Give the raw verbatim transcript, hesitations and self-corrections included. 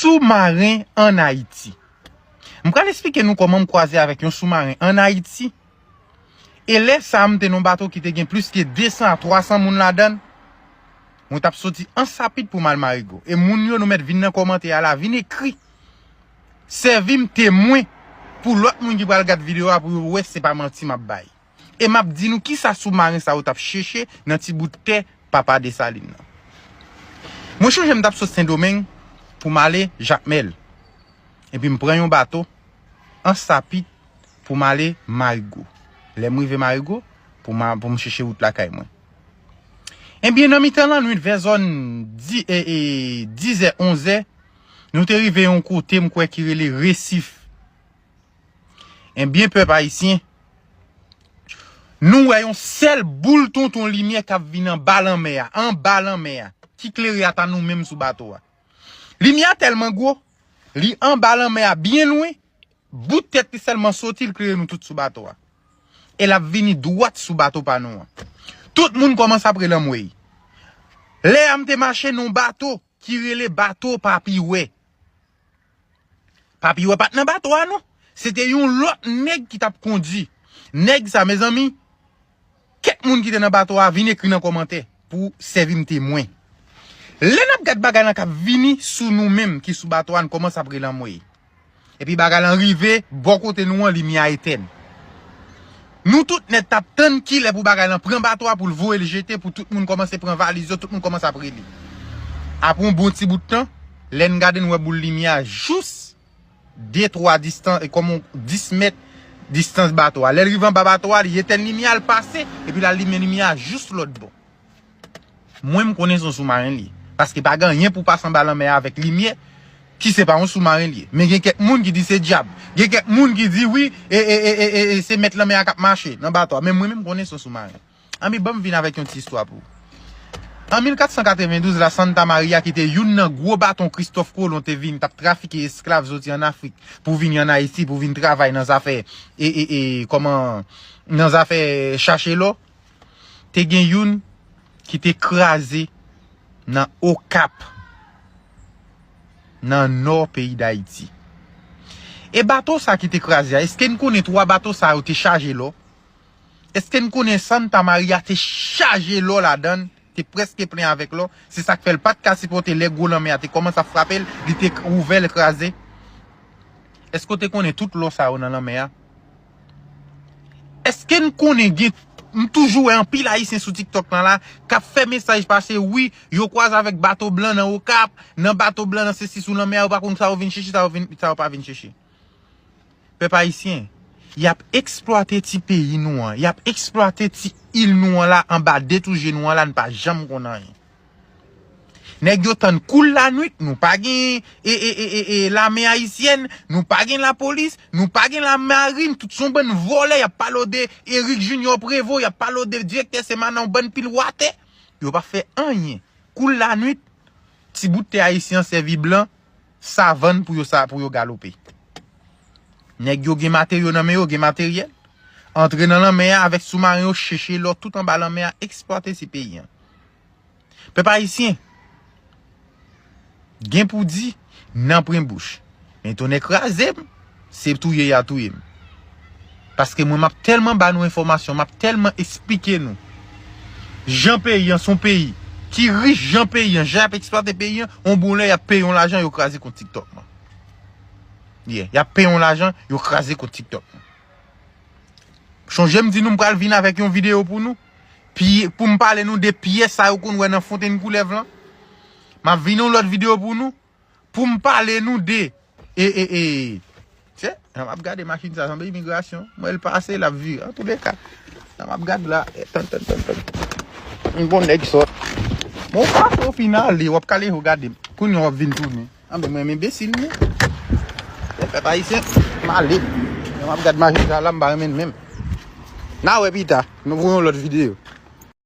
Soumaren ann Ayiti. M pral esplike nou kòman m kwaze avèk yon soumaren ann Ayiti. E lè sa a, m te nan yon bato ki te gen plis ke de san a twa san moun ladan l. Mwen t ap soti Ansapit pou m al Marigo. E moun yo nou mèt vin nan kòmantè a la, vin ekri. Sèvi m temwen pou lòt moun ki pral gad videyo a pou yo wè se pa manti m ap bay. E m ap di nou kisa soumaren sa yo t ap chèche nan ti bout tè papa Desalin nan. Mwen chonje m t ap sot Sendomeng pou m ale Jakmèl. Epi m pran yon bato Ansapit pou m ale Marigo. Lè m rive Marigo, pou m, pou m chèche wout lakay mwen. Ebyen, nan mitan lannwit, vè zòn di, e, e, dizè, onzè, nou te rive yon kote m kwè ki rele Resif. Ebyen, pèp ayisyen, nou wè yon sèl boul tonton limyè k ap vin anba lanmè a, anba lanmè a, ki klere ata nou menm sou bato a. Limyè a tèlman gwo, li anba lanmè a byen lwen, bout tèt li sèlman soti, l klere nou tout sou bato a. E l ap vini dwat sou bato pa nou an. Tout moun kòmanse ap rele anmwey. Lè a m te mache nan yon bato ki rele bato Papi Wè. Papi Wè pa t nan bato a non. Se te yon lòt nèg ki t ap kondui. Nèg sa, mezanmi, kèk moun ki te nan bato a vin ekri nan kòmantè pou sèvi m temwen. Lè n ap gad bagay lan k ap vini sou nou menm ki sou bato a, n kòmanse ap rele anmwey. Epi bagay lan rive bò kote nou an, limyè a etèn. Nou tout nèt t ap tann kilè pou bagay lan pran bato a, pou l voye l jete, pou tout moun kòmanse pran valiz yo, tout moun kòmanse ap rele. Apre yon bon ti bout tan, lè n gade, n wè boul limyè a jous de twa distan, e kòm yon dis mèt distans bato a. Lè l rive anba bato a, li etèn limyè a, l pase, epi l al limen limyè a jous lòt bò. Mwen, m konnen se yon soumaren li ye. Paske pa gen anyen pou pase anba lanmè a avèk limyè ki se pa yon soumaren li ye. Men gen kèk moun ki di se dyab. Gen kèk moun ki di wi, e, e, e, e, e, e se mèt lanmè a k ap mache nan bato a. Men mwen menm, m konnen se yon soumaren. Anben, ban m vin avèk yon ti istwa pou ou. An mil kat san katrevendouz, la Santa Maria, ki te youn nan gwo baton Kristòf Kolon te vin, t ap trafike esklav soti ann Afrik pou vini ann Ayiti, pou vin travay nan zafè, e, e, e, kòman, nan zafè chache lò, te gen youn ki te kraze nan Okap, nan nò peyi Dayiti. E bato sa ki te kraze a, èske n konnen twa bato sa yo te chaje lò? Èske n konnen Santa Maria te chaje lò ladan l, te prèske plen avèk lò? Se sa k fè l pa t ka sipòte lè gwo lanmè a te kòmanse ap frape l, li te ouvè l kraze. Èske w te konnen tout lò sa yo nan lanmè a? Èske n konnen gen, m toujou wè anpil Ayisyen sou TikTok lan la, k ap fè mesaj pase, wi, yo kwaze avèk bato blan nan Okap, nan bato blan nan sesi sou lanmè a, yo pa konn sa yo vin chèche, sa yo vin, sa yo pa vin chèche. Pèp ayisyen, y ap eksplwate ti peyi nou an, y ap eksplwate ti il nou an la, anba de tou je nou an la, n pa janm konn anyen. Nèg yo tann koul lannwit, nou pa gen e, e, e, e, e, lame ayisyèn, nou pa gen lapolis, nou pa gen lamarin, tout se yon bann vòlè, y ap pale w de Eric Junior Prévost, y ap pale w de direktè Semana, yon bann pil watè. Yo pa fè anyen. Koul lannwit, ti bout tè ayisyen an sèvi blan, savann pou yo sa, pou yo galope. Nèg yo gen materyo nan men yo, gen materyèl. Antre nan lanmè a avèk soumaren yo, chèche lò tout anba lanmè a, eksplwate ti peyi an. Pèp ayisyen, gen pou di, nan pran bouch. Men tonnè kraze m, se touye y a touye m. Paske mwen, m ap tèlman ba nou enfòmasyon, m ap tèlman esplike nou jan peyi an, se yon peyi ki rich, jan peyi an, jan y ap eksplwate peyi an, yon bon lè y ap peye yon lajan, yo kraze kont TikTok mwen. Yeah, y ap peye yon lajan, yo kraze kont TikTok mwen. Chonje m di nou m pral vin avèk yon videyo pou nou. Pi, pou m pale nou de pyès sa yo konn wè nan fontenn koulèv lan. M ap vin yon lòt videyo pou nou. Pou m pale nou de, e, e, e, tchè, jan m ap gade machin sa, sanble imigrasyon. M wè l pase, l ap vire. Antouleka, jan m ap gade la, e, tann, tann, tann, tann. M gon nèg sòt. Bon, w pase, w fin ale, w ap kale, w gade m. Kounye a w ap vin tounen. Anben, mwen, m enbesil, men. Pèp ayisyen, m ale. Jan m ap gade machin sa la, m pa renmen l menm. N a wè pita, nou pou yon lòt videyo.